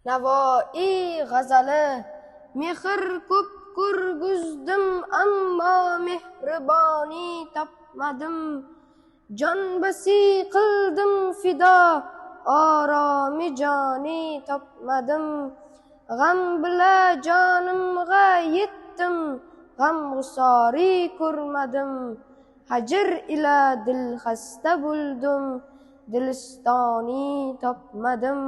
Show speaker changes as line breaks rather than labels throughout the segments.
Navoiy g'azali. Mehr ko'p ko'rguzdim, ammo mehriboni topmadim. Jon basi qildim fido, oromi joni topmadim. G'am bila jonimg'a yetdim, g'amg'usori ko'rmadim. Hajr ila dil xasta bo'ldim, dilistoni topmadim.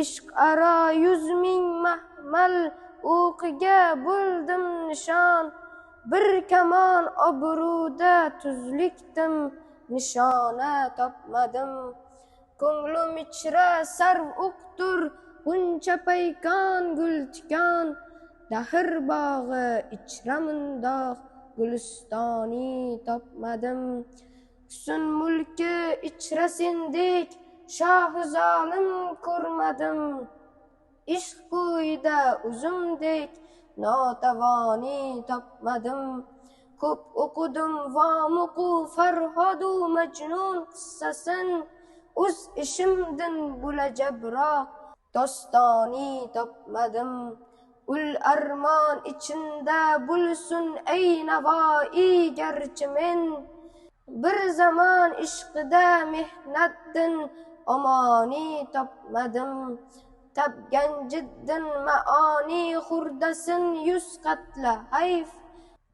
Ishq aro 100 000 mahmal o'qiga bo'ldim nishon. Bir kamon obro'da tuzlikdim, nishona topmadim. Ko'nglim ichra sarv o'qtur, g'uncha paykon gul tikon. Dahr bog'i ichra mundoq gulistoni topmadim. Husn mulki ichra sendek shohi zolim ko'rmadim. Ishq ko'yida o'zimdek notavoni topmadim. Ko'p o'qidim Vomiqu Farhodu Majnun qissasin, o'z ishimdin bo'lajabroq dostoni topmadim. Ul armon ichinda bo'lsun, ey Navoiy, garchi men bir zamon ishqida mehnatdin omoni topmadim. Topgan jiddin maoni xurdasin 100 qatla hayf,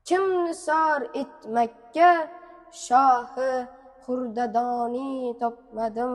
kim nisor etmakka shohi xurdadoni topmadim.